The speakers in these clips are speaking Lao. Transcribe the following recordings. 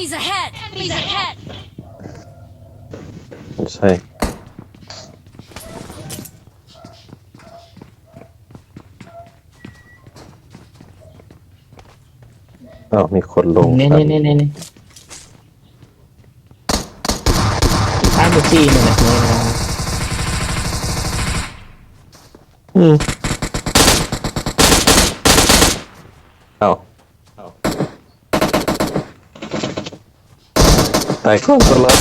Enemies ahead! Enemies ahead! ໃຊ່ ອ້າວ ມີຄົນລົງ ນີ້ໆໆໆ ຕາຍໝົດສີ່ນີ້ແຫຼະ ອືມ ອ້າວ ຕາຍກ່ອນຕະຫຼອດ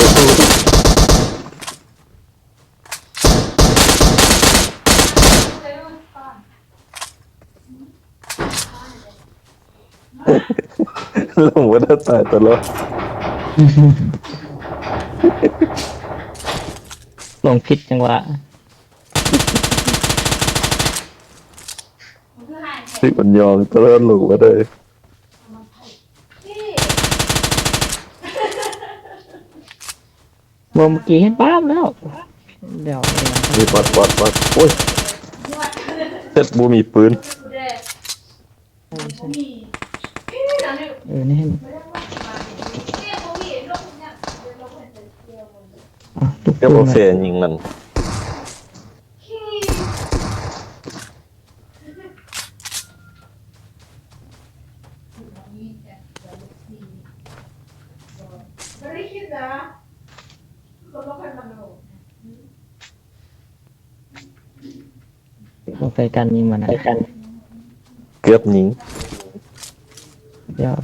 ລົງມາແລ້ວຕາຍຕະຫຼອດ ລົງຜິດຈັງຫວະ ຖືກມັນຍອງຕະຫຼອດ ລົງມາໄດ້ ບໍ່ ເມື່ອກີ້ເຫັນປາບແລ້ວ ແລ້ວ ນີ້ບອດ ບອດ ບອດ ໂອ້ຍ ເຈັດ ບໍ່ມີປືນ ເອີ ນີ້ເຫັນ ອ່ະ ເກັບເອົາແຟຍິງມັນ. ບໍ່ໃສ່ກັນຍິງມັນນະ ເກືອບຍິງ ດຽວ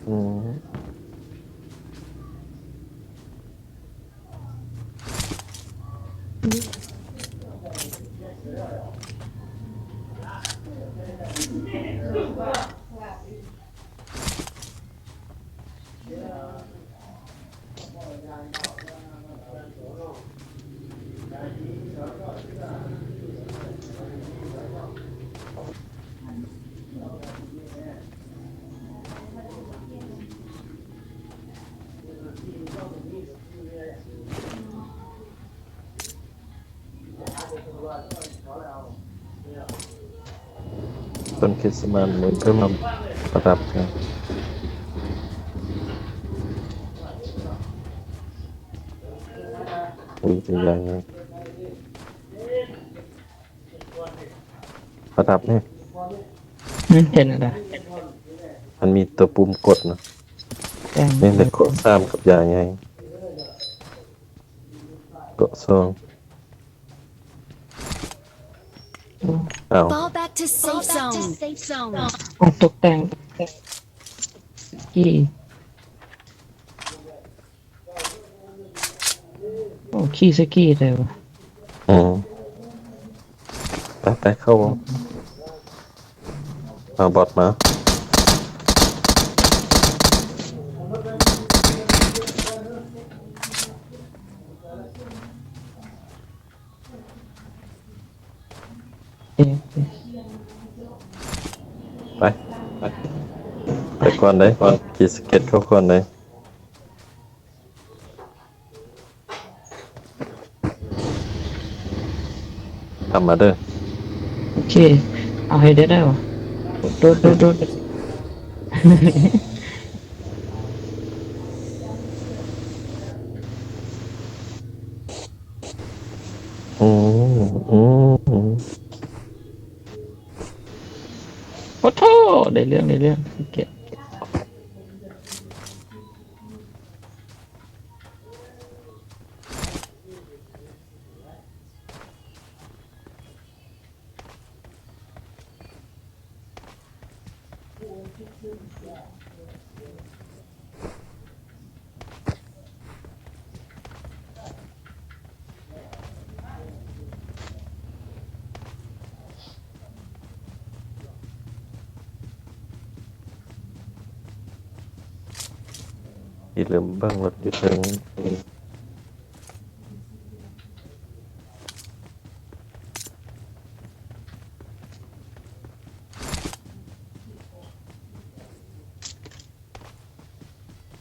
ອືມ ຕົ້ນຄຣິດສະມາດ ມື້ເພິ່ນມາປະດັບກັນ ອຸຍ ເປັນຢ່າງນັ້ນ ປະດັບນີ້ ອືມ ເຫັນແລ້ວ ມັນມີຕົວປຸ່ມກົດນະ ແຕ່ງ ນີ້ແຫຼະ ເກາະສາມກັບຢາໃຫຍ່ ເກາະສອງ ເອົາ Fall back to safe zone. ອອກຕົກແຕ່ງກີ້ ໂອ້ ຂີ່ສະກີໄດ້ວະ ອືມ ໄປ ໄປ ເຂົ້າ ເອົາບອດມາ ເອີ ໄປ ໄປ ໄປ ກ່ອນເດ້ ກ່ອນ ຂີດສະເກັດເຂົາກ່ອນເດ້. ຕາມມາເດີ. ໂອເຄ ເອົາໃຫ້ໄດ້ໄດ້ຫວາ? ໂດດ ໂດດ ໂດດ. ອືມ ອືມ ໂອ້ໂທ ໄດ້ເລື່ອງ ໄດ້ເລື່ອງ ເກັບ. ຊິເລີ່ມເບິ່ງລົດຢູ່ເທິງ.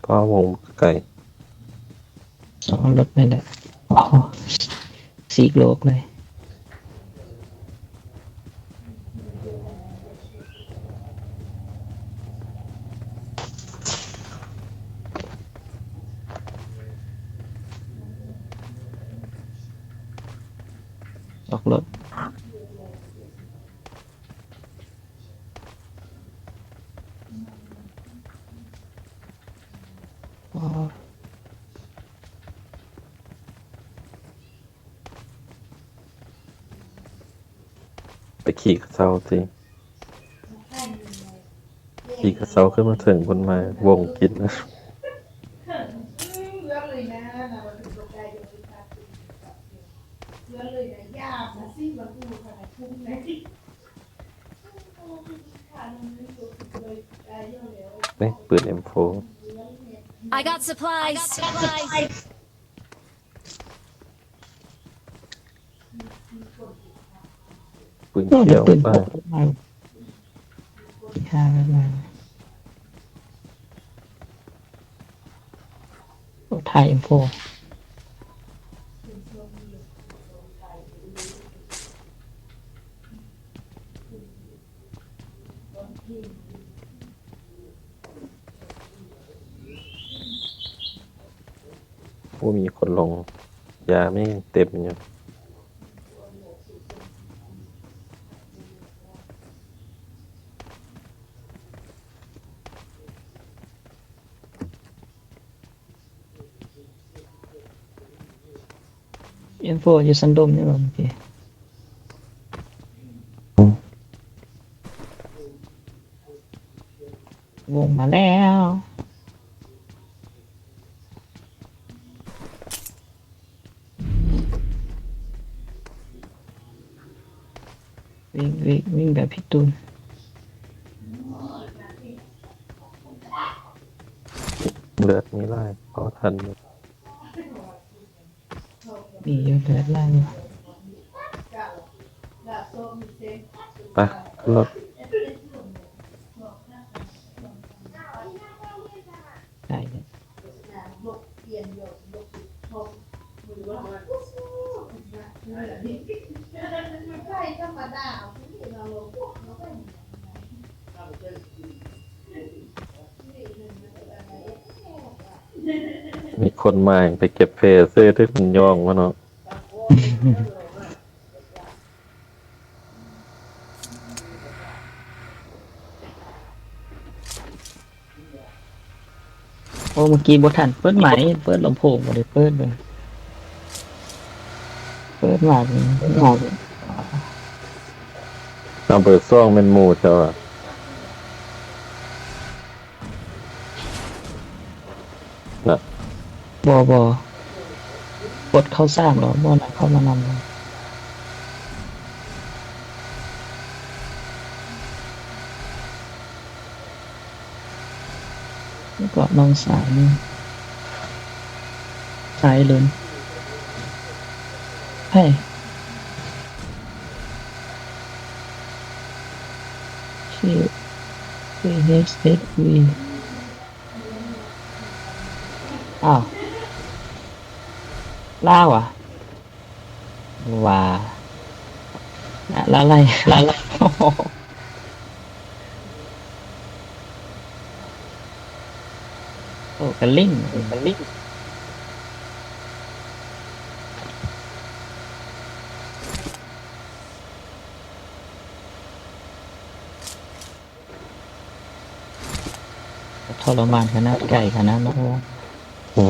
ຟ້າວວງໄກ ສອງລົດນີ້ແຫຼະ. ໂອ້ ສີກໂລກເລີຍ. ອອກລົດ. ໄປຂີ່ກະເຊົາຕິ ຂີ່ກະເຊົາຂຶ້ນມາເທິງພຸ້ນ ມາວົງກິນ. ເອີຍ ປືນເອັມໂຟ. I got supplies. ປືນຂຽວໄປ. ໂອ້ ຖ່າຍເອັມໂຟ. ໂອ້ ມີຄົນລົງ ຢາແມ່ງເຕັມຢູ່. ເອັມໂຟຢູ່ຊັ້ນດົມນີ້ບໍ່ເມື່ອກີ້? ວົງມາແລ້ວ. ວິ່ງ ວິ່ງ ວິ່ງແບບພິດຕູນ. ເລືອດມີຫຼາຍ ເອົາທັນຢູ່. ມີຢູ່ ເລືອດຫຼາຍຢູ່. ໄປ ຂຶ້ນລົດ. ໄດ້ເລີຍ. ມີຄົນມາ ໄປເກັບແພເຊີ ຖືກມັນຍ່ອງມາເນາະ. ໂອ້ ເມື່ອກີ້ບໍ່ທັນເປີດໄມ ເປີດລຳໂພງ ບໍ່ໄດ້ເປີດເລີຍ. ເປີດມາ ເປີດມາ ເອົາເບີສອງແມ່ນໝູ່ເຈົ້າຫວາ? ນະ ບໍ່ ບໍ່ ກົດເຂົ້າສາມແລ້ວ ບໍ່ນະ ເຂົ້າມານຳ. ແລ້ວກໍນ້ອງຊາຍນີ້ ຊາຍເລີນ ໃຜ? ຊື່ ເອ ເອັກ ເອັກ ວີ. ອ້າວ ລາວຫວາ ວ່າ ລະໄລ ລະໄລ ໂອ້ ກະຫຼິ້ນ ກະຫຼິ້ນ. ທໍລະມານຂະໜາດ ໄກຂະໜາດເນາະ. ອື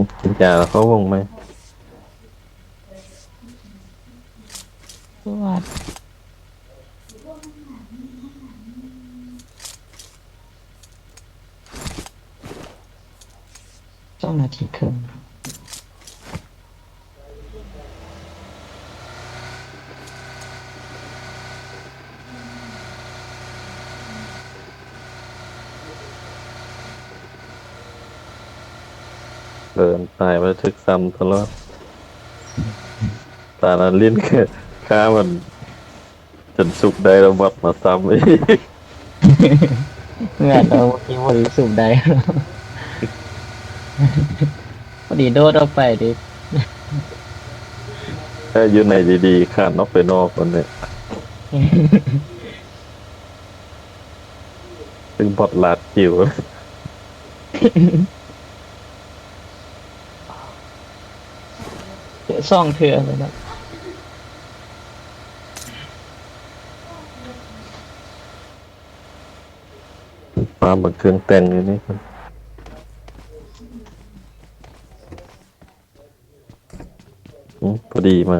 ມ ກິນຢາແລ້ວເຂົ້າວົງໃໝ່. ສອງນາທີເຄິ່ງ. ເອີ ຕາຍໄປຖືກຊ້ຳຕະຫຼອດ. ຕານາລິນ ຂ້າມັນ ຈົນສຸກໄດ້ແລ້ວ ບອດມາຊ້ຳອີກ. ແມ່ນ ເອີ ເມື່ອກີ້ບໍ່ໄດ້ສຸກໄດ້ ພໍດີໂດດອອກໄປຕິ. ແຕ່ຢູ່ໃນດີໆ ຄານອອກໄປນອກພຸ້ນເດ ເປັນບອດລາດຈິ້ວ. ສອງເທື່ອເລີຍເນາະ. ປາມເບິ່ງເຄື່ອງແຕ່ງຢູ່ນີ້ ອືມ ພໍດີມາ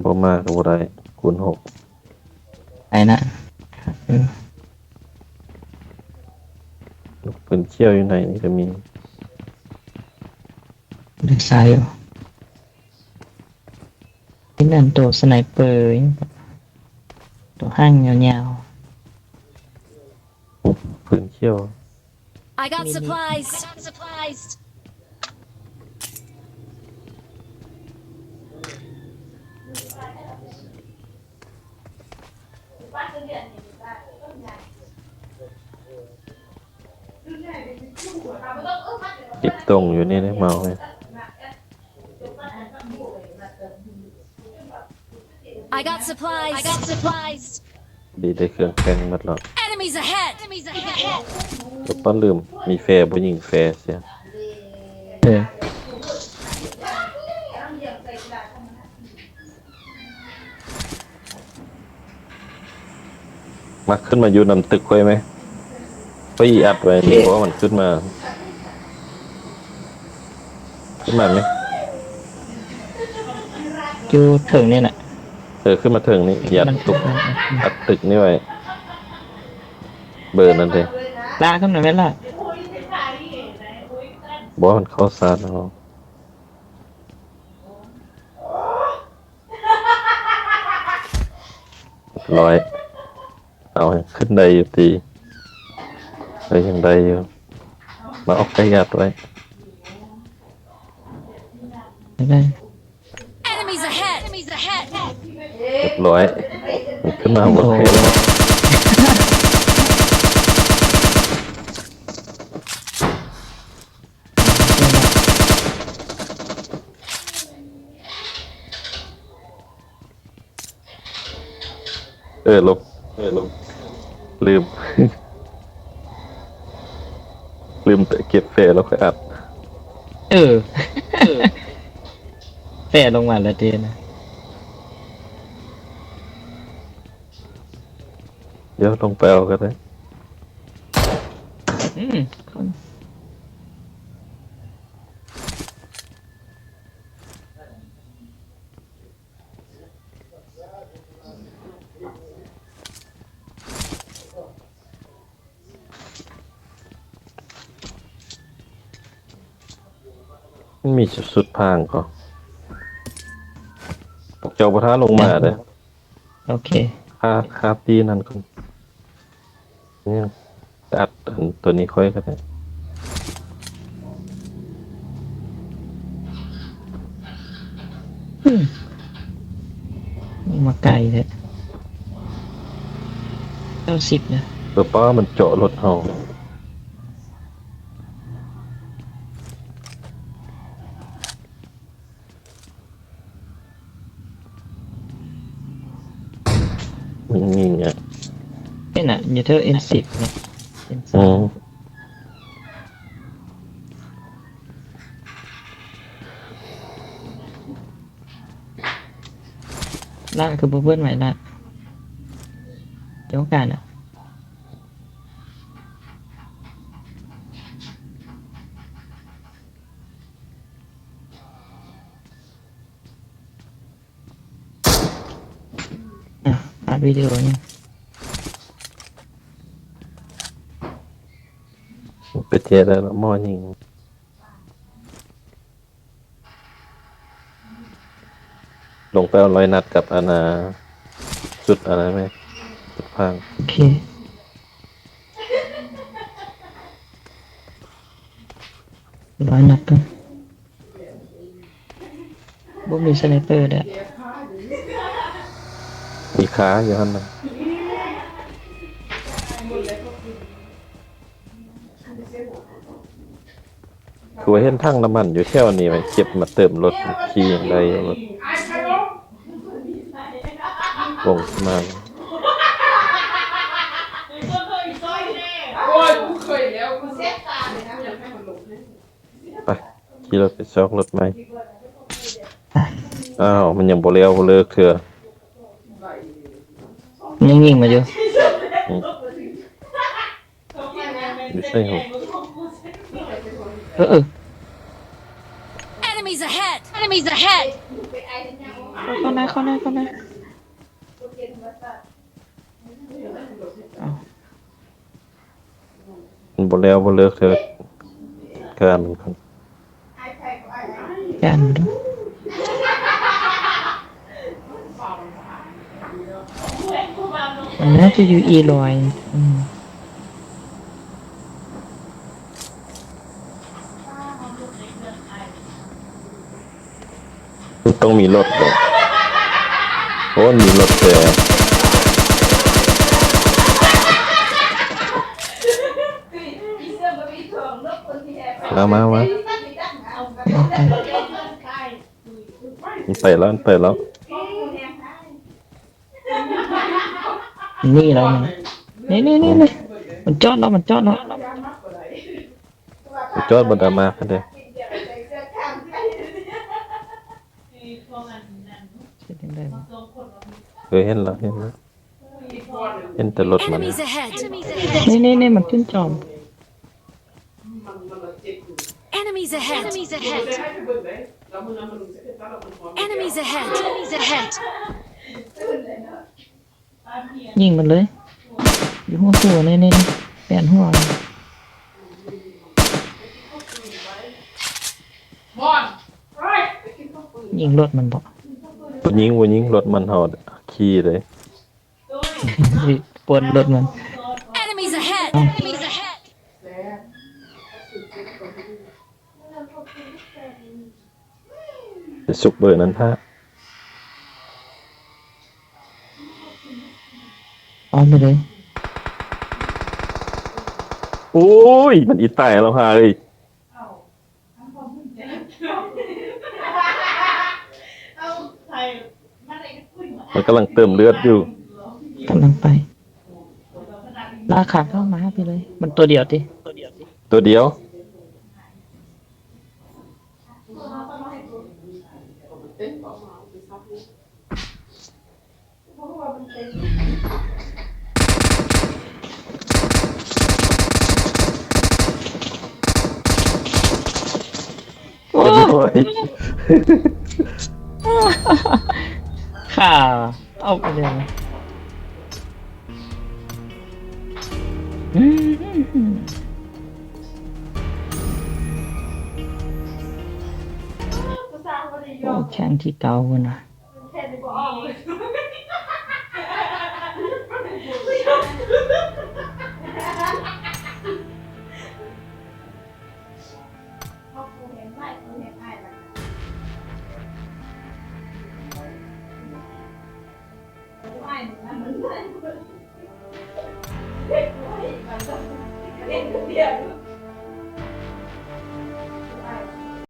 ບໍ່ມາກໍບໍ່ໄດ້ ຄູນຫົກ ໄປນະ. ເອີ ປືນຂຽວຢູ່ໃນນີ້ກໍມີ ໄດ້ໃຊ້ຢູ່. ເປັນອັນໂຕສະໄນເປີ ໂຕຫາງຍາວໆ ປືນຂຽວ. I got supplies. ເກັບຕົງຢູ່ນີ້ເດ້ ເມົານີ້. I got supplies. I got supplies. ດີ ໄດ້ເຄື່ອງແຕ່ງໝົດແລ້ວ. Enemies ahead. Enemies ahead. ກໍປະລືມ ມີແຟບໍ່ຍິງແຟເສຍ. ເອີ ມາ ຂຶ້ນມາຢູ່ນຳຕຶກຂ້ອຍໄໝ? ຂ້ອຍອັດໄວ້ນີ້ ເອີ ບໍ່ໃຫ້ມັນຂຶ້ນມາ. ຂຶ້ນມາໄໝ? ຢູ່ເທິງນີ້ແຫຼະ. ເອີ ຂຶ້ນມາເທິງນີ້ ອັດຕຶກ ອັດຕຶກນີ້ໄວ້. ເບີນັ້ນເດ້. ລາກຂຶ້ນມາແມ່ນລະ. ບໍ່ ມັນເຂົ້າຊາດເຮົາ. ຮ້ອຍ ເອົາ ຂຶ້ນໄດ້ຢູ່ຕິ. ເອີ ຍັງໄດ້ຢູ່. ມາ ອອກໄກອັດໄວ້. ໄດ້. Enemies ahead. Enemies ahead. ຮຽບຮ້ອຍ ຂຶ້ນມາບໍ່ໄດ້. ໂອ້ ເອີ ລົບ ເອີ ລົບ ລືມ ລືມແຕະເກັບແຟແລ້ວຄ່ອຍອັດ. ເອີ ເອີ ແຟລົງມາແລ້ວເດນະ. ດຽວລົງໄປເອົາກໍໄດ້. ອືມ ມັນມີຊຸດພາງກໍ ພວກເຈົ້າບໍ່ຖ້າລົງມາເດີ້. ໂອເຄ ຫາ ຫາຕີນັ້ນກ່ອນ. ຍັງ ອັດອັນຕົວນີ້ຄ່ອຍກໍໄດ້. ອືມ ມາໄກແທ້ ເກົ້າສິບນະ. ເອີ ປ້າ ມັນເຈາະລົດເຮົາ. ຢູ່ເທິງ ເອັມສິບເນາະ ເອັມສາມ ອືມ ລ້ານຄືບໍ່ເປີດໃໝ່ລ້ານ ຕ້ອງການນະ. ອ່ະ ອັດວິດີໂອນີ້ ໄປເທດແລ້ວເນາະ ໝໍຍິງ ລົງໄປເອົາຮ້ອຍນັດກັບອັນນ່າ ຊຸດອັນນັ້ນແມ ຊຸດພາງ ໂອເຄ ຮ້ອຍນັດເດີ. ບໍ່ມີສະໄນເປີເດີ້ ມີຄາຢູ່ຫັ້ນນະ ຄືວ່າເຫັນຖັງນ້ຳມັນຢູ່ແຖວນີ້ ໄວ້ເກັບມາເຕີມລົດ ຂີ່ຍັງໄດ້ຢູ່ ລົດລົງມາ ໂອ້ຍ ກູເຄີຍແລ້ວ ກູເຈັບຕາເລີຍນະ ຢາກໃຫ້ມັນລົງໃຫ້ ໄປ ຂີ່ລົດໄປຊອກລົດໃໝ່. ອ້າວ ມັນຍັງບໍ່ແລ້ວບໍ່ເລີກເທື່ອ ຍັງຍິງມາຢູ່ ອືມ ຢູ່ໃສຫວະ? ເອີ ເອີ Enemies ahead! Enemies ahead! ເຂົ້າໜ້າ ເຂົ້າໜ້າ ເຂົ້າໜ້າ ເອົາ. ມັນບໍ່ແລ້ວບໍ່ເລີກເທື່ອ ການມັນ ການມັນ ມັນໜ້າຈະຢູ່ອີລອຍ ອືມ. ຕ້ອງມີລົດເດ້ ໂອ້ ມີລົດແຕ່ ມາ ມາ ມາ ມັນໄປແລ້ວ ມັນໄປແລ້ວ ໜີແລ້ວ ນີ້ ນີ້ ນີ້ ນີ້ ມັນຈອດແລ້ວ ມັນຈອດແລ້ວ. ຈອດບໍ່ໄດ້ມາຄັນເດ້ ເຮັດຈັ່ງໃດວະ? ເອີ ເຫັນແລ້ວ ເຫັນແລ້ວ ເຫັນແຕ່ລົດມັນ Enemies ahead! ນີ້ ນີ້ ນີ້ ມັນຂຶ້ນຈອມ Enemies ahead! Enemies ahead! Enemies ahead! Enemies ahead! ຍິງມັນເລີຍ ຢູ່ຫົວ ຫົວນີ້ ນີ້ ແປນຫົວ ຍິງລົດມັນບໍ? ບໍ່ຍິງ ບໍ່ຍິງ ລົດມັນ ເຮົາຂີ່ເດ້ ປ່ນລົດມັນ Enemies ahead! Enemies ahead! ໄປຊຸກເບີນັ້ນພະ ອ້ອມໄປເລີຍ ໂອ້ຍ ມັນອີຕາຍແລ້ວພະເອີຍ ມັນກຳລັງເຕີມເລືອດຢູ່ ກຳລັງໄປ ລາກຂາເຂົ້າມາຫາພີ່ເລີຍ ມັນຕົວດຽວຕິ ຕົວດຽວ. ໂອ້ຍ ຂ້າເອົາໄປແລ້ວ ໂອ້ ແຂ່ງທີ່ເກົ່າພຸ້ນນະ.